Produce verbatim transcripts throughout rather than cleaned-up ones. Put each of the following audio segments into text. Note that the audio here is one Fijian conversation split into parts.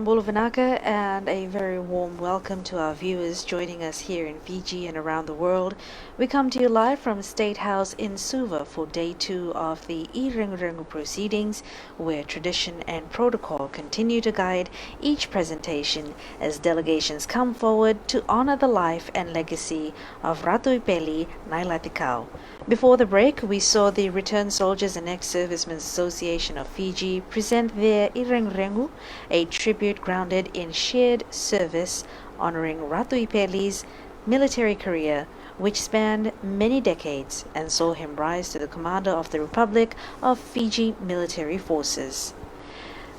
Bula vinaka and a very warm welcome to our viewers joining us here in Fiji and around the world. We come to you live from State House in Suva for day two of the Irengurengu proceedings, where tradition and protocol continue to guide each presentation as delegations come forward to honor the life and legacy of Ratu Ipeli Nailatikau. Before the break, we saw the Returned Soldiers and Ex-Servicemen's Association of Fiji present their Irengurengu, a tribute grounded in shared service, honoring Ratu Ipeli's military career, which spanned many decades and saw him rise to the commander of the Republic of Fiji Military Forces.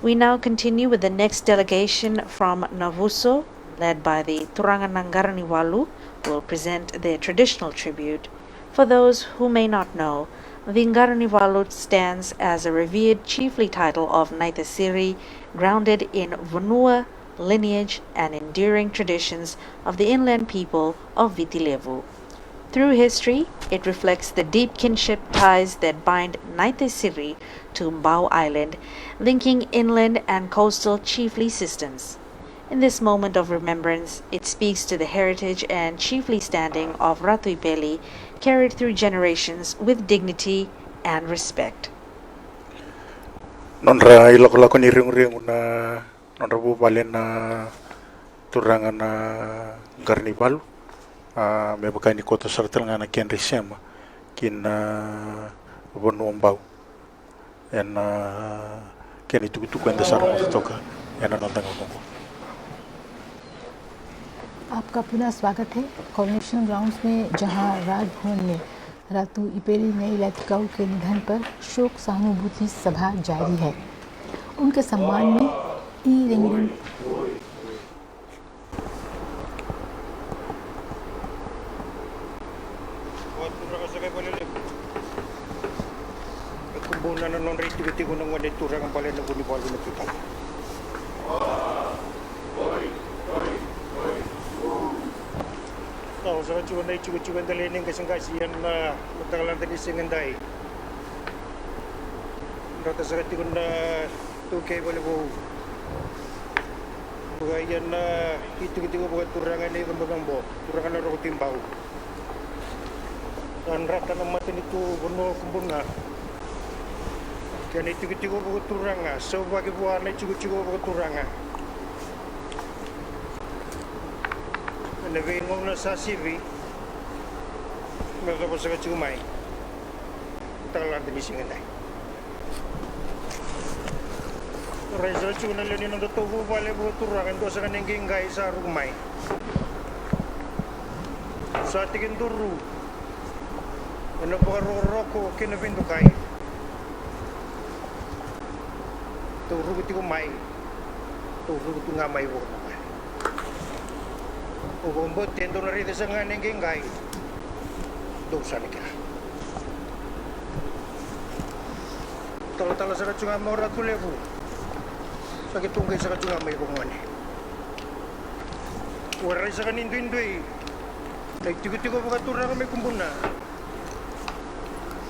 We now continue with the next delegation from Navuso, led by the Turaga na Qaranivalu, will present their traditional tribute. For those who may not know, the Qaranivalu stands as a revered chiefly title of Naitasiri, grounded in vanua, lineage, and enduring traditions of the inland people of Viti Levu. Through history, it reflects the deep kinship ties that bind Naitasiri to Bau Island, linking inland and coastal chiefly systems. In this moment of remembrance, it speaks to the heritage and chiefly standing of Ratu Ipeli, carried through generations with dignity and respect. Nodra ilakolako ni reguregu na nodra vuvale na turaga na Qaranivalu, a, me vaka ni koto sara tale ga na kedra isema ki na vanua o Bau ena kena itukutuku eda sa rogoca toka ena noda gauna oqo. आपका पुनः स्वागत है coronation grounds में, जहां राजभवन में रातू इपेली नई लैथिकाऊ के निधन पर शोक सहानुभूति सभा जारी है। उनके सम्मान में ई रेंगरेंग Turaga saka i Valelevu. E kubuna na nodra itikotiko na gone turaga bale na Vunivalu na Tutau. Tau saka tiko na itikotiko e dela ni qaseqase ena mataka lada ni siga edai. Drata saka tiko na Tuke i Valevou. Vaka ia na itikotiko vakaturaga ena icobocobo, turaga na Roko Tui Bau. Sa drata na matanitu vanua o Kubuna. Kei na itikotiko vakaturaga, sauvaki vua na itikotiko vakaturaga. Ena veigauna sa sivi, me yacova saka tiko mai. Mataka lada ni siga edai. Rai saka tiko na lewe ni nodatou vuvale vakaturaga, e dua saka na iqaiqai sa ruku mai. Sa tekiduru ena vakarokoroko kei na veidokai. Tou ruku tiko mai, tou ruku tu ga mai vakavuvale. O vakabauta e dou na raica saka ga na iqaiqai. Dou sa na kila. Talatala saka tiko ga mai o Ratu Levu. Sa keitou qai saka tiko ga mai vakagone. Ua rai saka ni duidui na itikotiko vakaturaga mai Kubuna.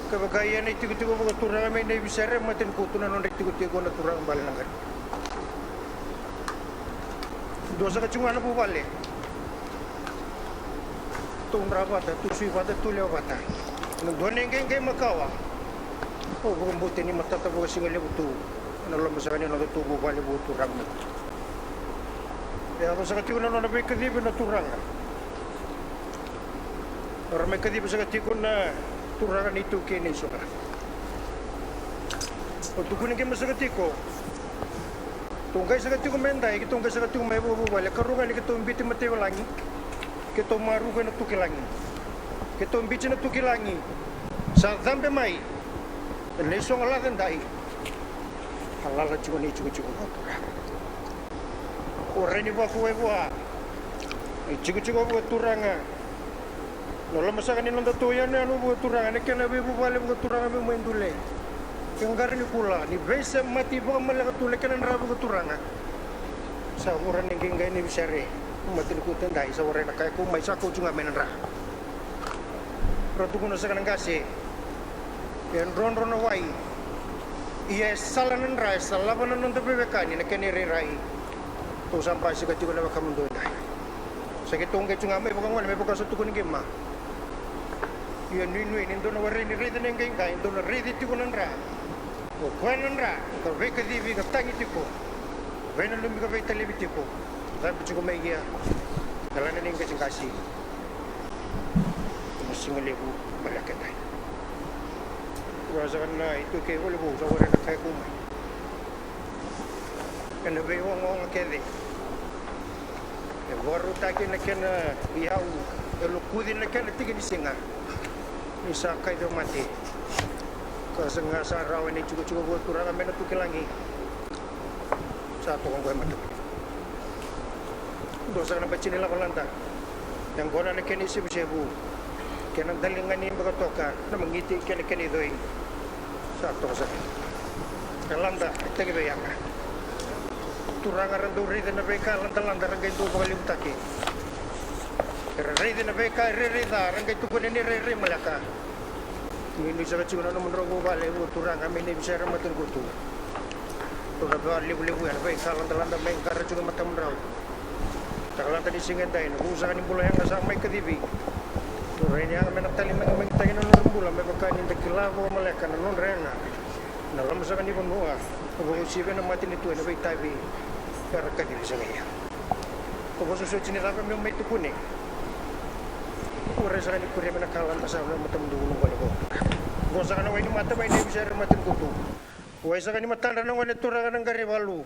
Kevaka ia na itikotiko vakaturaga mai Naivisere, matanikutu na nodra itikotiko na turaga bale na qari. Dua saka tiko ga na vuvale. Tou dra vata, tou sui vata, tou lewa vata. Na dua na iqaiqai makawa. Au vakabauta ni matata vakasigalevu tu ena loma saka ni nodatou vuvale vakaturaga mai. E yaco saka tiko na nona veikacivi na turaga. Era mai kaciva saka tiko na turaga na iTaukei na isoka. O tukuni keimami saka tiko. Tou qai saka tiko mai edai, keitou qai saka tiko mai vakavuvale, karua ga ni keitou biuti mataivalagi. Keitou maruku ena tukilagi. Keitou biuti na tukilagi. Sa cabe mai ena isogo laca edai. A lala tiko na itikotiko vakaturaga. O rai ni vakuwai vua na itikotiko vakaturaga. Na lomasaka ni nodatou yanuyanu vakaturaga, na kena veivuvale vakaturaga, veimaidule, qara ni kula ni veisemati vakamaleka tu na kena dra vakaturaga. Sa vura na qaiqai ni visere. Matanikutu edai, sa warai na ka e kau mai, sa kau tu ga mai na dra. Ra tukuna saka na qase, e drodro na wai, ia e sala na dra, e salava na noda veiwekani na kena irairai. Tou sa basika tiko na wekamudou edai. Sa keitou qai tu ga mai vakagone me vaka sa tukuni qima. Ia nuinui ni dou na warai ni raica na qaiqai, dou na raici tiko na dra. O koya na dra ka veikacivi ka tagi tiko, veinanumi ka veitalevi tiko. Cabe tiko mai ia na lana ni qasiqasi. Na siga levu maleka edai. Ua saka na iTaukei Volevou, sa warai na ka e kau mai. Ena veiogaoga kece e vakarautaki na kena iyau, e lokuci na kena tiki ni siga. Ni sa kaica o mate, ka saga sa rawa ena itikotiko vakaturaga me na tu ki lagi. Sa toka oqo e mata. Dua saka na bati ni lavalada. Yaqona na kena isevusevu, kena daligani beka toka na magiti kei na kena icoi. Sa toka saka. E lada e tagi vei yaga. Turaga ra dau raica na veika ladalada ra qai dau vakalevutaki. Era raica na veika e rairai ca ra qai tukuna ni rairai maleka. Nuinui saka tiko na nomudrau vuvale vakaturaga mai na ivisere, matanikutu. Dou na vakalevulevuya na veika ladalada mai qara tiko e matamudrau. Takalada ni siga edai, na vu saka ni bula yaga sa mai kacivi. Dou rai ni yaga me na tali magimagitaki na nodra bula me vaka ni da kila vakamaleka na nodra yaga. Na loma saka ni vanua, na vakauasivi ena matanitu ena veitavi era kacivi saka ia. Ko vosoti ni cava meu mai tukuni? Ko rai saka ni kuria me na ka lada saka na matamudou na gone ko. Ko saka na wai ni mata mai na ivisere, matanikutu. Wai saka ni matadra na gone turaga na Qaravivalu.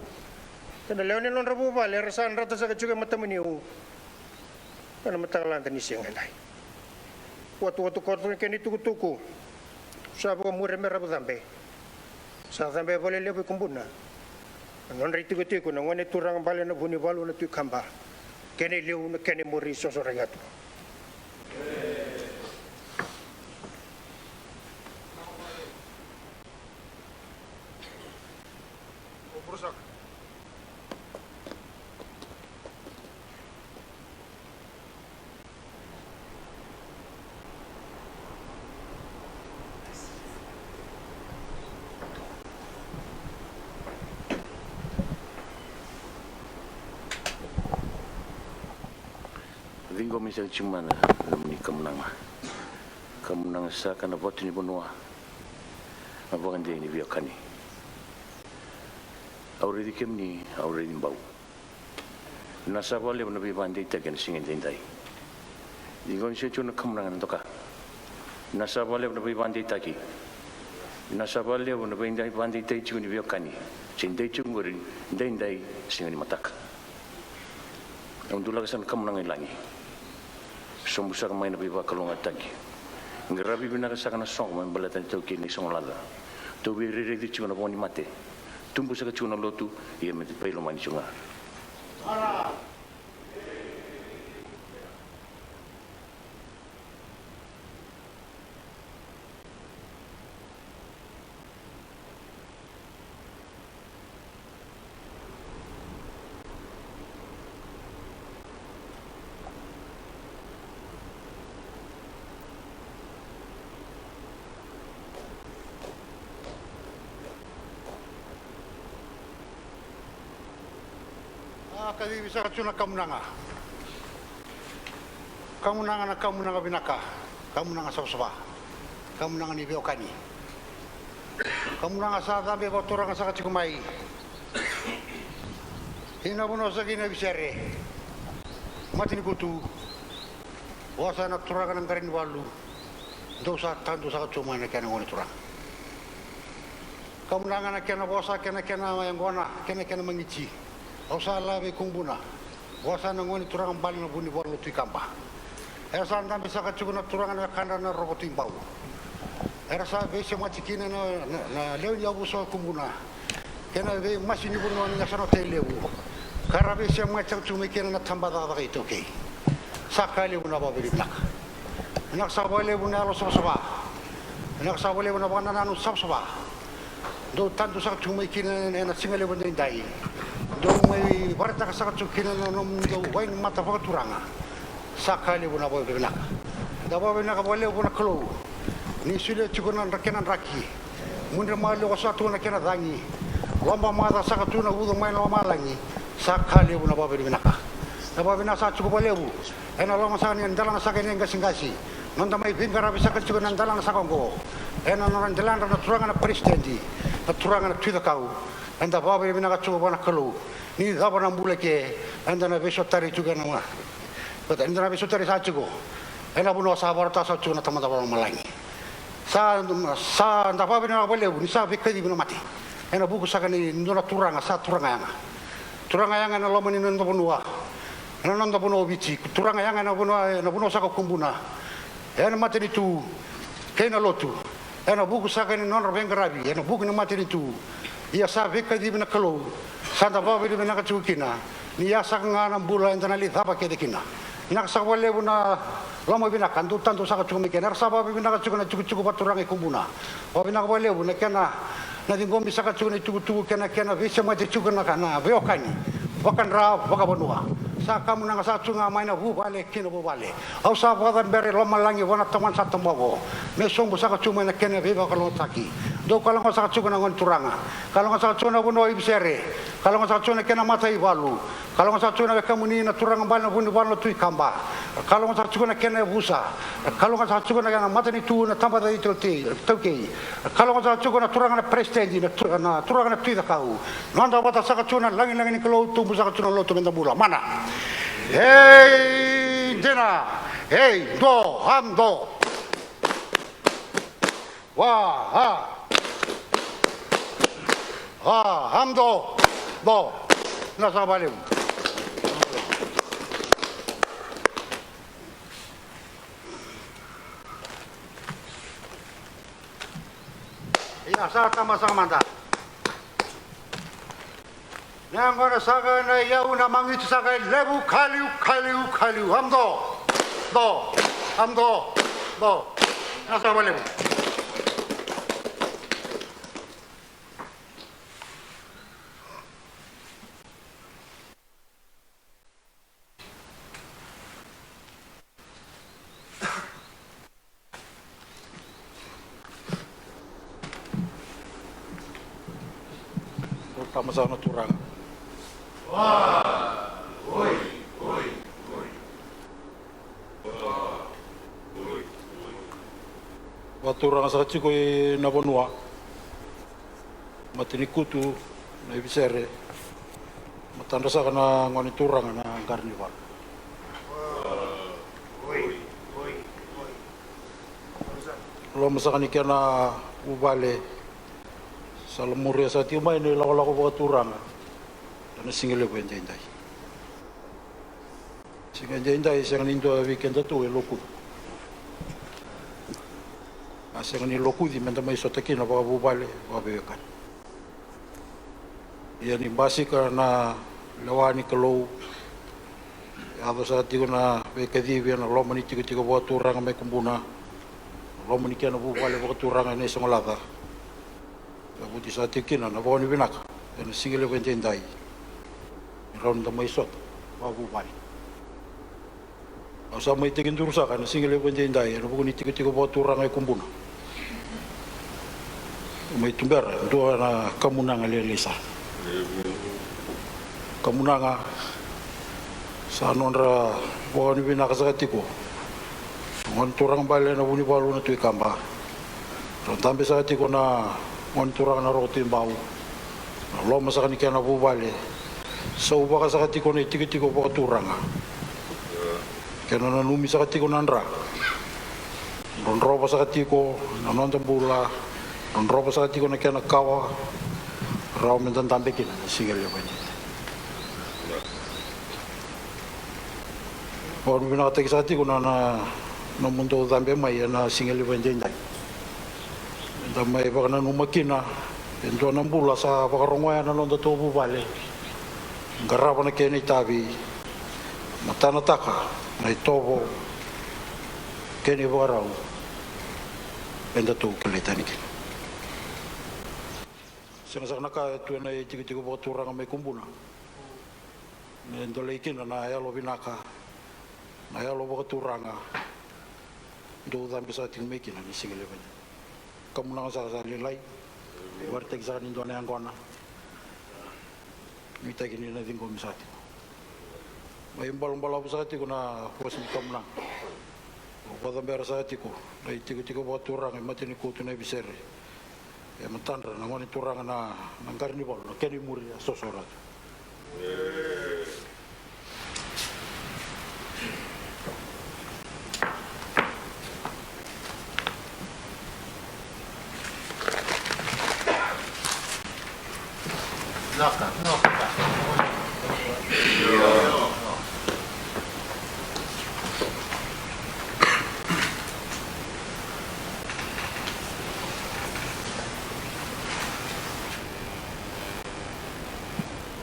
Kei na lewe ni nodra vuvale era sa drata saka tiko e matamaniu. Ena mataka lada ni siga edai. Watuwatu koto na kena itukutuku. Sa vakamuri me ravu cabe. Sa cabe e vale levu i Kubuna. Na nodra itikotiko na gone turaga bale na Vunivalu na Tui Kaba. Kena iliu na kena imuri sosoraki yatu. Ciqomi saka tiko mai na nomuni kamunaga. Kamunaga saka na vatu ni vanua, na vakadei ni veiwekani. Au raici kemuni, au raici Bau. Na sa vakalevu na veivakadeitaki ena siga edaidai. Ni gone sega tiko na kamunaga na doka. Na sa vakalevu na veivakadeitaki. Na sa vakalevu na veivakadeitaki tiko ni veiwekani. Se dei tiko qori, daidai, siga ni mataka. Au dulaka saka na kamunaga i lagi. Sobu saka mai na veivakalougatataki. Qaravi vinaka saka na soqo mai baleta ni taukei na isogo laca. Tou veirairaici tiko na vo ni mate. Tubu saka tiko na lotu, ia me veilomani tiko ga. A kacivi saka tu na kamunaga. Kamunaga na kamunaga vinaka, kamunaga savasava, kamunaga ni veiwekani. Kamunaga sa cabe vakaturaga saka tiko mai. Ina vanua saka ina Visere, Matanikutu. Vosa na turaga na Qaranivalu. Dou sa tadu saka tu mai na kena gone turaga. Kamunaga na kena vosa, kena, kena yaqona, kena, kena magiti. Au sa lave i Kubuna. Vosa na gone turaga bale na Vunivalu na Tui Kaba. E sa dabe saka tiko na turaga na wekadra na Roko Tui Bau. Era sa veisemati kina na, na, na lewe ni yavusa o Kubuna kei na veimasi ni vanua ni National Tailevu, ka ra veisemati saka tu mai kina na tabacakacaka iTaukei. Sa ka levu na vakavinavinaka. Vinaka saka vakalevu na yalo savasava. Vinaka saka vakalevu na vakanananu savasava. Dou tadu saka tu mai kina ena siga levu edaidai. Dou mai vakaraitaka saka tu kina na nomudou wai ni mata vakaturaga. Sa ka levu na vakavinavinaka. Da vakavinavinaka vakalevu vua na Kalou ni solia tiko na dra-, kena draki. Mudre maliwa saka tu na kena cagi. Loba maca saka tu na uca mai na lomalagi. Sa ka levu na vakavinavinaka. Da vakavinavinaka saka tiko vakalevu ena loma saka ni delana saka ni qasikasi. Noda mai veiqaravi saka tiko ena delana saka oqo. Ena nona deladra na turaga na peresitedi, na turaga na Tui Cakau. Eda vakavinavinaka tiko vua na Kalou ni cava na bula ke eda na veisotari tiko ena ma-, eda na veisotari saka tiko ena vanua sa vakarautaka saka tiko na Tamada Vakalomalagi. Sa, sa da vakavinavinaka vakalevu ni sa veikacivi na mate ena vuku saka ni dua na turaga sa turaga yaga. Turaga yaga ena loma ni noda vanua, ena noda vanua o Viti. Turaga yaga ena vanua, ena vanua saka o Kubuna, ena matanitu kei na lotu, ena vuku saka ni nodra veiqaravi ena vuku ni matanitu. Ia sa veikacivi na Kalou, sa da vakavinavinaka tiko kina. Ni ya saka ga na bula eda na lai cava kece kina. Vinaka saka vakalevu na lomavinaka dou tadu saka tiko mai kina. Era sa vakavinavinaka tiko na tikotiko vakaturaga i Kubuna. Vakavinavinaka vakalevu na kena, na ciqomi saka tiko na itukutuku kei na kena veisemati tiko na, na veiwekani vakadra vakavanua. Sa kamunaga saka tiko ga mai na vuvale ki na vuvale. Au sa vakacabera i lomalagi vua na Tamana sa taboko me sobu saka tiko mai na kena veivakalougatataki. Dou kalougata saka tiko na gone turaga, kalougata saka tiko na vanua o Ivisere, kalougata saka tiko na kena mataivalu, kalougata saka tiko na wekamuni na turaga bale na Vunivalu na Tui Kaba, kalougata saka tiko na kena yavusa, kalougata saka tiko na kena matanitu na Tabacakacaka iTaukei, iTaukei, kalougata saka tiko na turaga na peresitedi, na tu-, na turaga na Tui Cakau. Noda vata saka tiko na lagilagi ni Kalou, tubu saka tiko na lotu, meda bula. Mana. Ei, dina. Ei, do, am, do. Wa, a. A, am, do. Do. Na sa vale. Ia, sa tama saka mada. Na gona saka na iyau na magiti saka e levu, kaliu, kaliu, kaliu, am do, do, am do, do. Na saka valevu. Tama saka na turaga. Vakaturaga saka tiko i na vanua. Matanikutu na Ivisere. Matadra saka na gone turaga na Qaranivalu. Loma saka ni kena vuvale. Sa lamuria saka tiko mai na ilakolako vakaturaga ena siga levu edaidai. Siga edaidai sega ni dua vei kedatou e lokuci. A sega ni lokuci meda mai sota kina vakavuvale, vakaveiwekani. Ia ni basika na lewa ni Kalou, yaco saka tiko na veikacivi ena loma ni tikotiko vakaturaga mai Kubuna, na loma ni kena vuvale vakaturaga ena iSogolaca. Cavuti saka tiko kina na vakavinavinaka ena siga levu edaidai. Ni rawa ni da mai sota vakavuvale. Au sa mai tekiduru saka ena siga levu edaidai ena vuku ni tikotiko vakaturaga e Kubuna. Mai tubera dua na kamunaga lailai sara. Kamunaga sa nodra vakavinavinaka saka tiko na gone turaga bale na Vunivalu na Tui Kaba. Ra dabe saka tiko na gone turaga na Roko Tui Bau. Na loma saka ni kena vuvale, sauvaka saka tiko na itikotiko vakaturaga. Kena nanumi saka tiko na dra. Drodrova saka tiko na noda bula. Drodrova saka tiko na kena kawa. Rawa meda dabe kina na siga levu edaidai. Vakavinavinakataki saka tiko na, na nomudou cabe mai ena siga levu edaidai. Da mai vakananuma kina e dua na bula sa vakarogoya na noda tauvuvale, qarava na kena itavi, matanataka na itovo, kena ivakarau, eda tou kilai tani kina. Sega saka na ka e tu ena itikotiko vakaturaga mai Kubuna. Me dolei kina na yalo vinaka, na yalo vakaturaga. Dou cabe saka tiko mai kina ni siga levu. Kamunaga saka sa lailai. Vakaraitaki saka ni dua na yaqona. Nuitaki ni na ciqomi saka tiko. Mai balabalavu saka tiko na vosa ni kamunaga. Vakacabera saka tiko na itikotiko vakaturaga e Matanikutu Naivisere. E matadra na gone turaga na, na Qaranivalu, na kena imuri a Sosoratu.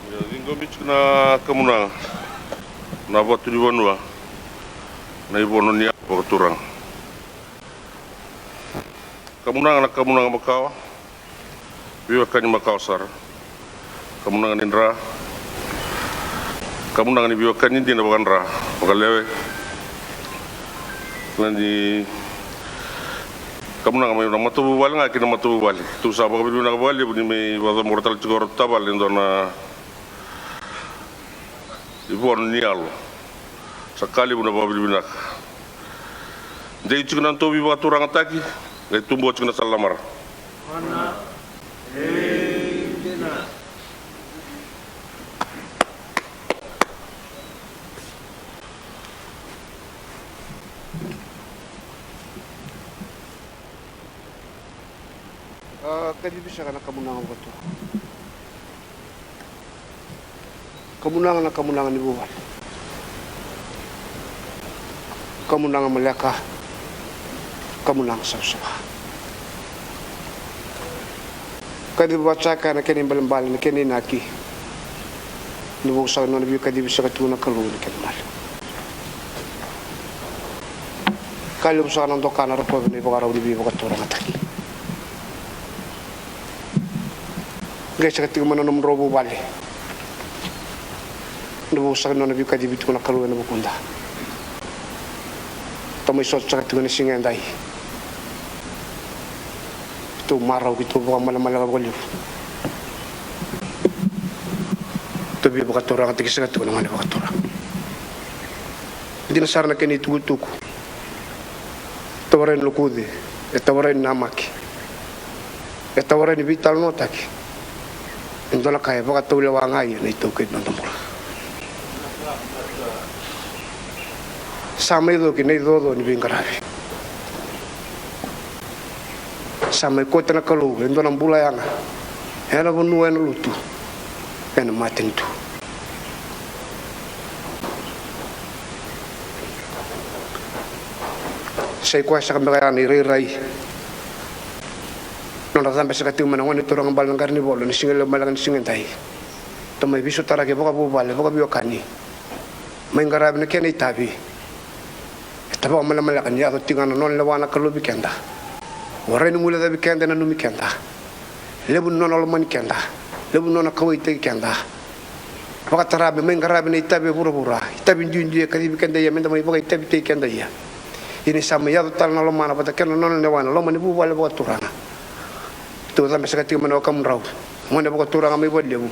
Ia, ciqomi tiko na kamunaga, na vatu ni vanua, na ivono ni yalo vakaturaga. Kamunaga na kamunaga makawa, veiwekani makawa sara. Kamunaga ni dra, kamunaga ni veiwekani dina vakadra, vakalewe. Na ni kamunaga mai na matavuvale ga ki na matavuvale. Tou sa vakavinavinaka vakalevu ni mai vakacabora tale tiko o rau tavale e dua na ivono ni yalo. Sa ka levu na vakavinavinaka. Dei tiko na nodatou veivakaturagataki, qai tubu tiko na sala namara. A, kacivi saka na kamunaga vakatura. Kamunaga na kamunaga ni vuvale. Kamunaga maleka. Kamunaga savasava. Kacivi vata saka na kena ibalebale, na kena inaki. Ni vuku saka nona veikacivi saka tiko na Kalou na kena maliwa. Ka levu saka na doka na rokovi na ivakarau ni veivakaturagataki. Qai saka tiko mai na nomudrau vuvale. Na vuku saka ni nona veikacivi tiko na Kalou ena vukuda. Tou mai sota saka tiko ena siga edai. Tou marau, keitou vakamalamaleka vakalevu. Tou veivakaturagataki saka tiko na gone vakaturaga. Dina sara na kena itukutuku. Tavarai na lokuci, e tavarai na namaki, e tavarai na veitalanoataki. E dua na ka e vakataulewa ga ia na iTaukei ni noda bula. Sa mai coki na icoco ni veiqaravi. Sa mai kauta na Kalou e dua na bula yaga ena vanua, ena lotu, ena matanitu. Sa i koya saka beka ya na irairai. Nodra cabe saka tiko mai na gone turaga bale na Qaranivalu ena siga levu maleka ni siga edai. Tou mai veisotaraki vakavuvale, vakaveiwekani. Mai qaravi na kena itavi. E ta vakamalamaleka ni yaco tiko ga na nona lewa na Kalou vei keda. Warai ni guilecavi keda, nanumi keda. Levu ni nona lomani keda. Levu ni nona kauwaitaki keda. Vakatara me mai qaravi na itavi e vuravura, itavi duidui e kacivi keda ia, meda mai vakaitavitaki keda ia. Ia ni sa mai yaco tale na lomana vata kei na nona lewa na loma ni vuvale vakaturaga. Tou cabe saka tiko mai na wekamudrau, gone vakaturaga mai Valelevu.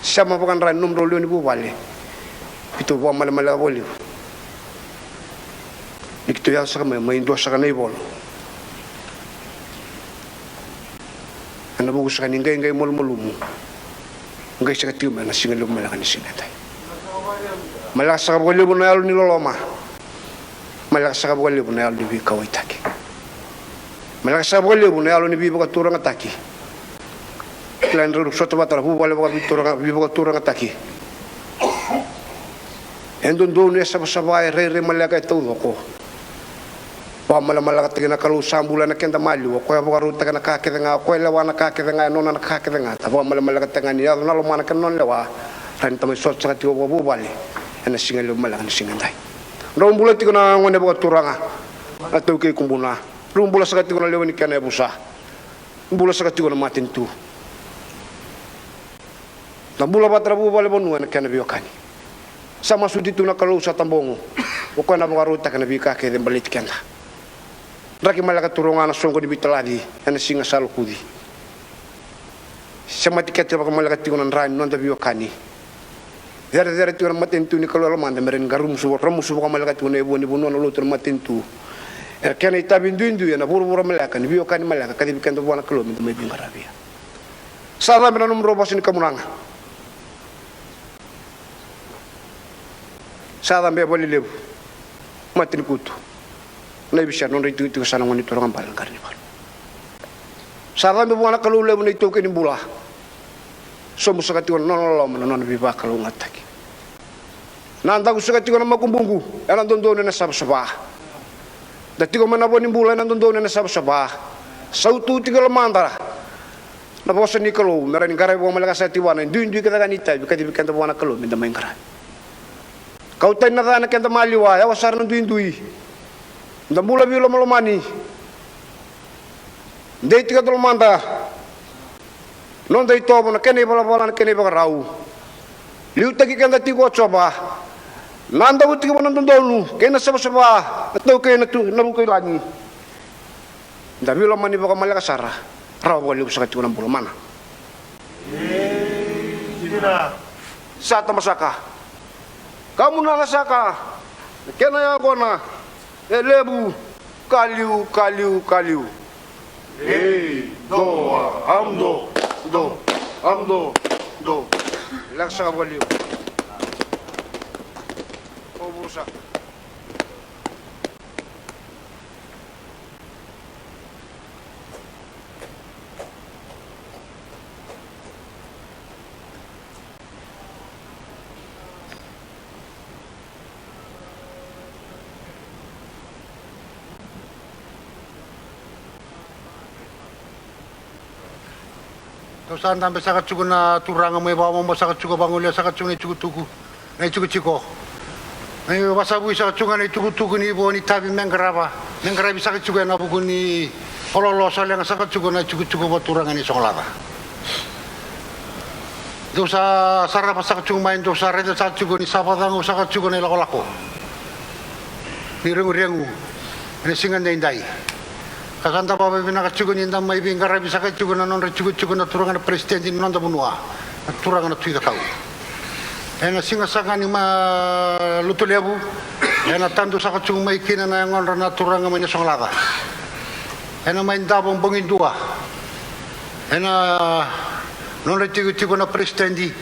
Sema vakadra ni nomudrau lewe ni vuvale. Keitou vakamalamaleka vakalevu. Ni keitou yaco saka mai, mai dua saka na ivola. Ena vuku saka ni qaiqai malumalumu. Qai saka tiko mai na siga levu maleka ni siga edai. Maleka saka vakalevu na yalo ni loloma. Maleka saka vakalevu na yalo ni veikauwaitaki. Maleka saka vakalevu na yalo ni veivakaturagataki. Kila ni rau sota vata na vuvale vakaveitura-, veivakaturagataki. E dodonu, e savasava, e rairai maleka, e taucoko. Vakamalamalakataki na Kalou sa bula ena keda maliwa, o koya vakarautaka na ka kece ga, o koya lewa na ka kece ga, e nona na ka kece ga. Da vakamalamalakataki ga ni yaco na lomana kei na nona lewa. Rawa ni da mai sota saka tiko vakavuvale ena siga levu maleka ni siga edai. Drau bula tiko na gone vakaturaga, na taukei kubuna. Drau bula saka tiko na lewe ni kena yavusa. Bula saka tiko na matanitu. Na bula vata na vuvale vanua ena kena veiwekani. Sa masuti tu na Kalou sa tabogo. O koya na vakarautaka na veika kece e baleti keda. Draki maleka turu ga na soqo ni veitalaci ena siga sa lokuci. Semati kete vakamaleka tiko na dra ni noda veiwekani. Cerecere tiko na matanitu ni Kalou e lomada me rawa ni qarumusu, ramusu vakamaleka tiko na ivua ni vanua na lotu na matanitu. Ena kena itavi duidui ena vuravura maleka ni veiwekani maleka, kacivi keda vua na Kalou me da mai veiqaravi. Sa cabe na nomudrau vosa ni kamunaga. Sa cabe e Valelevu, Matanikutu, Naivisera, nodra itikotiko sa na gone ni turaga bale na qara ni valu. Sa cabe vua na Kalou levu na itaukei ni bula. Sobu saka tiko na nona loloma, na nona veivakalougatataki. Na daku saka tiko na makubuqu ena dodonu ena savasava. Da tiko mai na vo ni bula ena dodonu ena savasava. Sautu tiko e lomada na vosa ni Kalou me rawa ni qaravi vakamaleka saka tiko vua na duidui kece ga ni itavi, kacivi keda vua na Kalou me da mai qaravi. Kau tani na ca ena keda maliwa, yawa sara na duidui. Da bula veilomalomani. Dei tiko e lomada noda itovo, na kena ivalavala, na kena ivakarau. Liutaki keda tiko o Jiova. Na daku tiko vua na dodonu kei na savasava, na taukei, na tu, na vuku i lagi. Da veilomani vakamaleka sara. Rawa vakalevu saka tiko na bula mana. Sa tabasaka. Kamunaga saka. Na kena yaqona e levu. Ka liu, ka liu, ka liu. Ei, doa, am do, do, am do, do. Leqa saka vakalevu. Ovusa. Dou sa dabe saka tiko na turaga, mai vakamomo saka tiko, vagolea saka tiko na itukutuku, na itikotiko. Mai vasavui saka tiko na itukutuku ni vo ni tavi me qarava, me qaravi saka tiko ena vuku ni ololo sa leqa saka tiko na itikotiko vakaturaga ni Sogolaca. Dou sa sarava saka tiko mai, dou sa raica saka tiko ni sa vakacagau saka tiko na ilakolako ni reguregu ena siga daidai. Ka sa da vakavinavinaka tiko ni da mai veiqaravi saka tiko na nodra itikotiko na turaga na peresitedi ni noda vanua, na turaga na Tui Cakau. Ena siga saka ni ma lotu levu, ena tadu saka tiko mai kina na yagodra na turaga mai na Sogolaca. Ena mai davo bogi dua ena nodra itikotiko na peresitedi,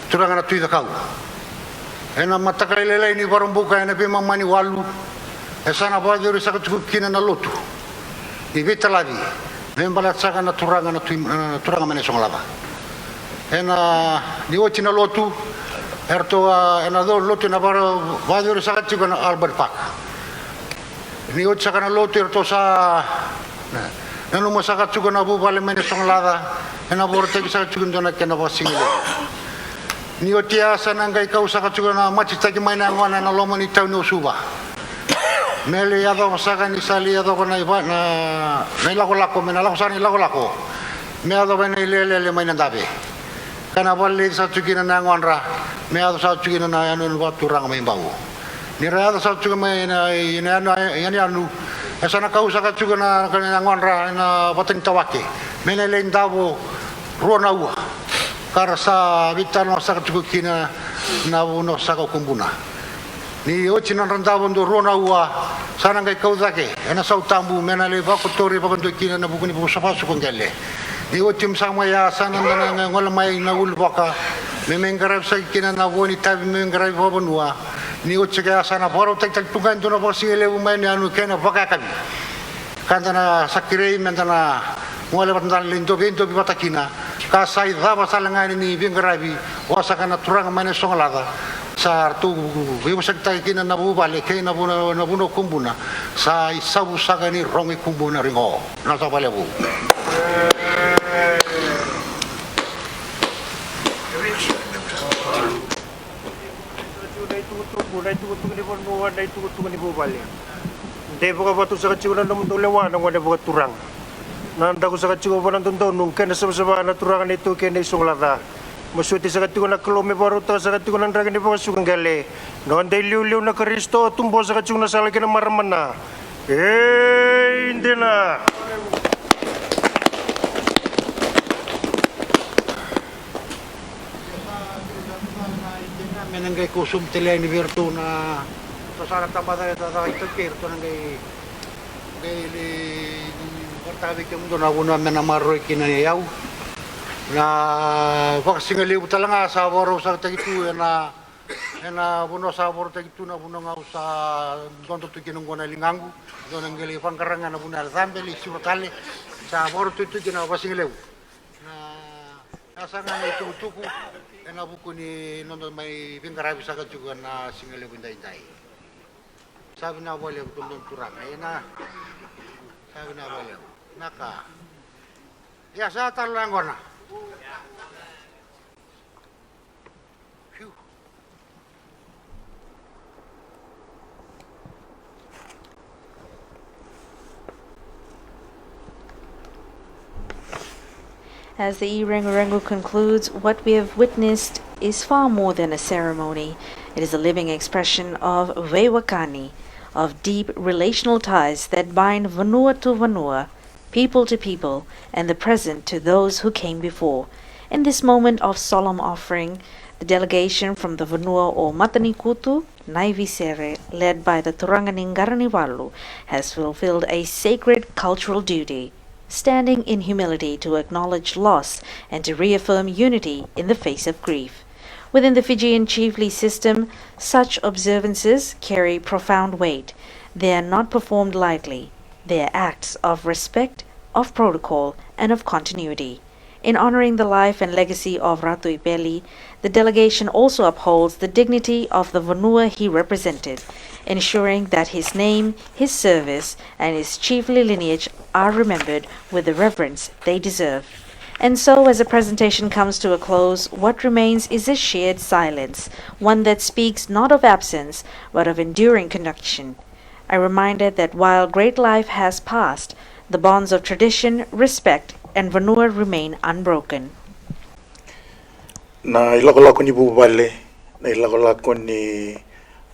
turaga na Tui Cakau. Ena mataka lailai ni Vakaraubuka ena veimama ni walu, e sa na vakayacori saka tiko kina na lotu ni veitalaci me baleta saka na turaga na Tui, na turaga mai na Sogolaca. Ena ni oti na lotu, eratou a, ena lotu ena vakayacori saka tiko na Albert Park. Ni oti saka na lotu eratou sa nanuma saka tiko na vuvale mai na Sogolaca, ena vakarautaki saka tiko e dua na kena vakasigalevu. Ni oti ya sa na qai kau saka tiko na matitaki mai na yagona ena loma ni tauni o Suva. Me lai yacova saka ni sa lai yacova na iva, na, na ilakolako, me na lako saka na ilakolako me yacova ena ilelele mai na dave. Ka na vakaleleci saka tiko kina na yagodra me yaco saka tiko kina na yanuyanu vakaturaga mai Bau. Ni ra yaco saka tiko mai na, na yanu, yanuyanu, e sa na kau saka tiko na, na yagodra ena vata ni tawake me na lai davo rua na ua. Ka ra sa veitalanoa saka tiko kina na vanua saka o Kubuna. Ni oti na nodra davo dua rua na ua, sa na qai kau cake ena Sautabu me na lai vakotori vakadua kina ena vuku ni vakasoqo qele. Ni oti me sa mai ya, sa na da na gole mai na Uluvoka me mai qaravi saka kina na vo ni tavi me mai qaravi vakavanua. Ni oti saka ya sa na vakarautaki tale tu ga e dua na vakasigalevu mai na yanuyanu kei na vakayakavi. Ka da na sa kerei me da na gole vata, da na lai dovi, dovi vata kina. Ka sa icava sala ga ni veiqaravi vua saka na turaga mai na Sogolaca. Sa ratou veivosakitaki kina na vuvale kei na vuna, na vuna kubuna. Sa isavu saka ni rogo i kubuna rigo. Na sa valevu. Na itukutuku, na itukutuku ni vanua, na itukutuku ni vuvale. Dei vakavatu saka tiko na nomudou lewa na gone vakaturaga. Na daku saka tiko vua na dodonu kei na savasava na turaga na itaukei na isogolaca. Masuti saka tiko na Kalou me vakarautaka saka tiko na draki ni vakasuka qele. Noda iliuliu na Karisito, tubu saka tiko na sala kei na maramana. Ei dina. Me na qai kau sobu tale yani vei iratou na, ratou sa na tabacakacaka i taukei, ratou na qai, qai lai vakaraitaka vei kemudou na vanua me na maroroi kina na iyau. Na vakasigalevu tale ga sa vakarautaki tu ena, ena vanua sa vakarautaki tu na vanua ga au sa dodo tu kina qo na ligaqu. Dou na qai lai vaqara ga na vanua e cabe lai siro tale. Sa vakarautaki tu kina vakasigalevu. Na, na saga na itukutuku ena vuku ni noda mai veiqaravi saka tiko ena sigalevu edaidai. Sa vinaka vakalevu dodonu turaga, ena. Sa vinaka vakalevu. Na ka. Ia sa talo na yaqona. Phew. As the Irengorengo concludes, what we have witnessed is far more than a ceremony. It is a living expression of veiwekani, of deep relational ties that bind vanua to vanua, people to people, and the present to those who came before. In this moment of solemn offering, the delegation from the vanua o Matanikutu, Naivisere, led by the Turaga ni Qaranivalu, has fulfilled a sacred cultural duty, standing in humility to acknowledge loss and to reaffirm unity in the face of grief. Within the Fijian chiefly system, such observances carry profound weight. They are not performed lightly. They are acts of respect, of protocol, and of continuity. In honoring the life and legacy of Ratu Ipeli, the delegation also upholds the dignity of the vanua he represented, ensuring that his name, his service, and his chiefly lineage are remembered with the reverence they deserve. And so, as the presentation comes to a close, what remains is a shared silence, one that speaks not of absence, but of enduring connection. A reminder that while great life has passed, the bonds of tradition, respect, and vanua remain unbroken. Na ilakolako ni vuvale, na ilakolako ni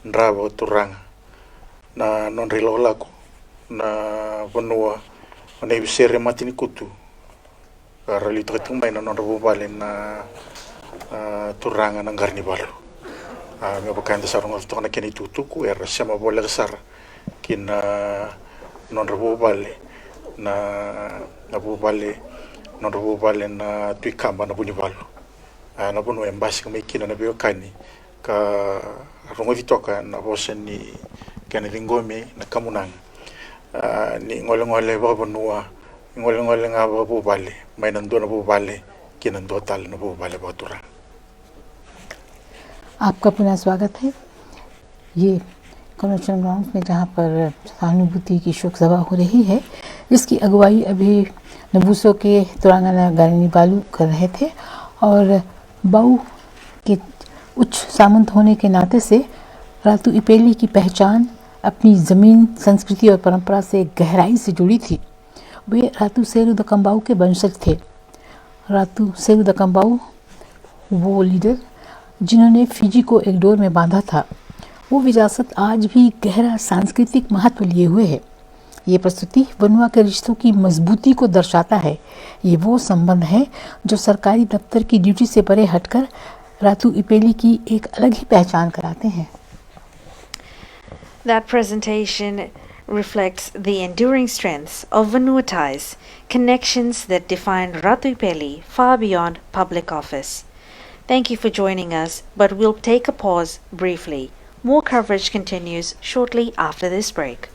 dra vakaturaga, na nodra ilakolako na vanua o Naivisere, Matanikutu, ka ra liutaka tiko mai na nodra vuvale na, a, turaga na Qaranivalu. A, me vaka eda sa rogoca toka na kena itukutuku, era sema voleka sara ki na nodra vuvale na, na vuvale, nodra vuvale na Tui Kaba na Vunivalu. A, na vanua e basika mai kina na veiwekani ka rogoci toka na vosa ni kena ciqomi na kamunaga. A, ni golegole vakavanua, ni golegole ga vakavuvale mai na dua na vuvale ki na dua tale na vuvale vakaturaga. आपका पुनः स्वागत है। ये convention grounds में जहाँ पर सहानुभूति की शोक सभा हो रही है, जिसकी अगुवाई अभी नबुसो के तुरांगाना गारिनी बालू कर रहे थे और बाऊ के उच्च सामंत होने के नाते से रातू इपेली की पहचान अपनी ज़मीन, संस्कृति और परंपरा से गहराई से जुड़ी थी। वे रातू सेरू दकम्बाऊ के वंशज थे। रातू सेरू दकम्बाऊ, वो लीडर जिन्होंने फिजी को एक डोर में बांधा था, वो विरासत आज भी गहरा सांस्कृतिक महत्व लिए हुए है। ये प्रस्तुति वनुआ के रिश्तों की मजबूती को दर्शाता है। ये वो संबंध है जो सरकारी दफ्तर की ड्यूटी से परे हटकर रातू इपेली की एक अलग ही पहचान कराते हैं। That presentation reflects the enduring strengths of Vanua ties, connections that define Ratu Ipeli far beyond public office. Thank you for joining us, but we'll take a pause briefly. More coverage continues shortly after this break.